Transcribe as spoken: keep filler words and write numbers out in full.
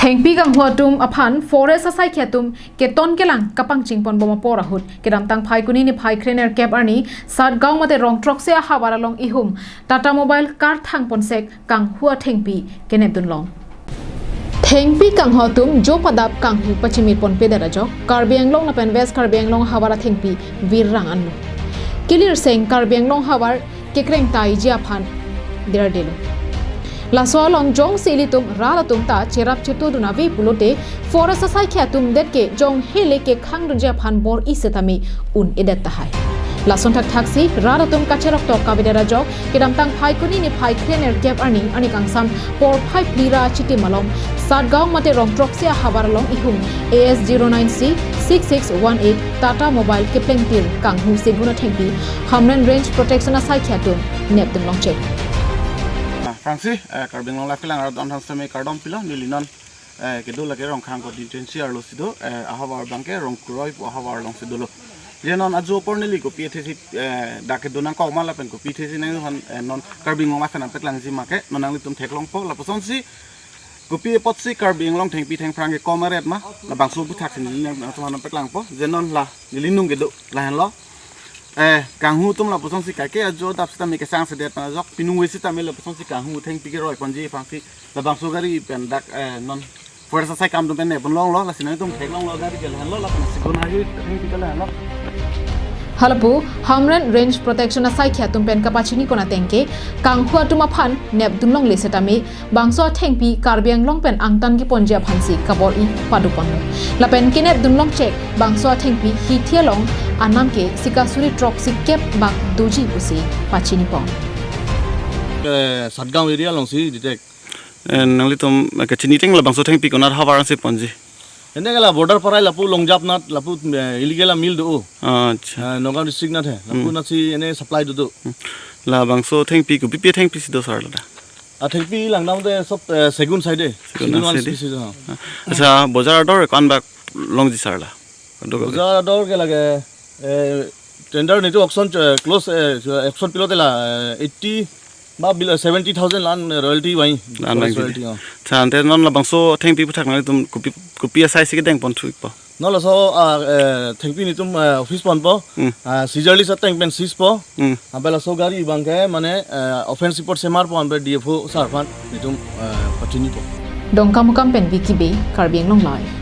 Thengpi kanghu atum aphan forest asaikhi atum keton kelang kapangchingpon bom apor ahut kedamtang Phaikuni niphai krenerkep arni Satgaon mate Rongtroksi ahavar along ihum Tata Mobile karthang ponsek kanghu athengpi kenepdunlong. Thengpi kanghu atum jo padap kanghu pachimit ponpedet ajok Karbi Anglong lapen West Karbi Anglong ahavar athengpi virrang anlo. Kilirseng Karbi Anglong ahavar kekrengtaiji aphan dirdelo. Laso along jongsi ilitum rat atum ta cherap chetudun ave pulote forest asaikhi atum det ke jong hele kekhangdunji aphan bor-i setame un-edet tahai. Lason thakthaksi rat atum kacheroktok kavedet ajok kedamtang Phaikuni niphai krenerkep arni arni kangsam porphai phli ra achitim along Satgaon mate Rongtroksi ahavar along ihum A S zero nine C six six one eight Tata Mobile keplengtir kanghu segun athengpi Hamren Range Protection asaikhi atum nepdunlongchek. Ah, aphrangsi, eh, Karbi Anglong Live kelang arat don than semi kardom pilo, neli non, eh, kedo lake Rongkhang constituency arlo si do, eh, ahavar abangke Rongkroi pu ahavar alongsi dolo. Je non ajo apor neli kopi athesi, eh, dak kedo nangkok ma lapen kopi athesi nang han, eh, non Karbi Anglong Live nangpeklangji make, non nanglitum theklongpo, lapusonsi, kopi apotsi Karbi Anglong thengpi thengphrang kekom aret ma, labangso aputhaksi neli nangtum han nangpeklangpo, je non la, neli nung kedo, lahenlo. Eh, kanghu atum lapusonsi kaike ajo adap sitame kesang sedet pen ajok, pinung we sitame lapusonsi kanghu thengpi keroi ponji aphrangsi, labangso gari pen dak, eh, non forest asai kam atum pen nepdunlonglo, lasi nangtum theklonglo gari ke lahenlo, lapen segun ahi thengpi ke lahenlo. Halapu, Hamren Range Protection asaikhi atum pen kapachinipon atengke, kanghu atum aphan nepdunlongle setame, bangso athengpi Karbi Anglong pen angtan keponji aphansi kabor-i paduponlo. Lapen kenepdunlongchek bangso athengpi hithi along anam ke sika suri throksi kep bak doji pusi pachinipon. Eh, Satgaon area alongsi detect. Eh, nanglitum, eh, kachiniteng labangso thengpi konat ahavar si ponji. Ene kala border parai lapu Longjap nat lapu, eh, illegal meal do. Acha. Eh, Nagaon district nat he. Lapu nat si ene supply do do. Labangso thengpi kopipi athengpi si do sar lada. Athengpi langdam te sob, eh, segun side. Segun One side. Species, ha. Acha, bojar ador ko-an bak longji sar la. Kodo kodo. Bojar ador ke lake, eh, tender netum auction, eh, close, eh, auction pilote la, eh, eighty ba below seventy thousand la-an royalty vangji. La-an vangji. Royalty, ha. Acha, ante non labangso thengpi aputhak nanglitum kopi kopi asai si kedeng ponthu-ikpo. Non laso, ah, eh, thengpi netum, eh, office ponpo. Hmm. Ah, seizure list ateng pen seize po. Hmm. Abang laso gari abangke mane, eh, offence report semarpo, abang D F O sir aphan netum, eh, pachinipo. Dongkamukam pen Vicky Bey, Karbi Anglong Live.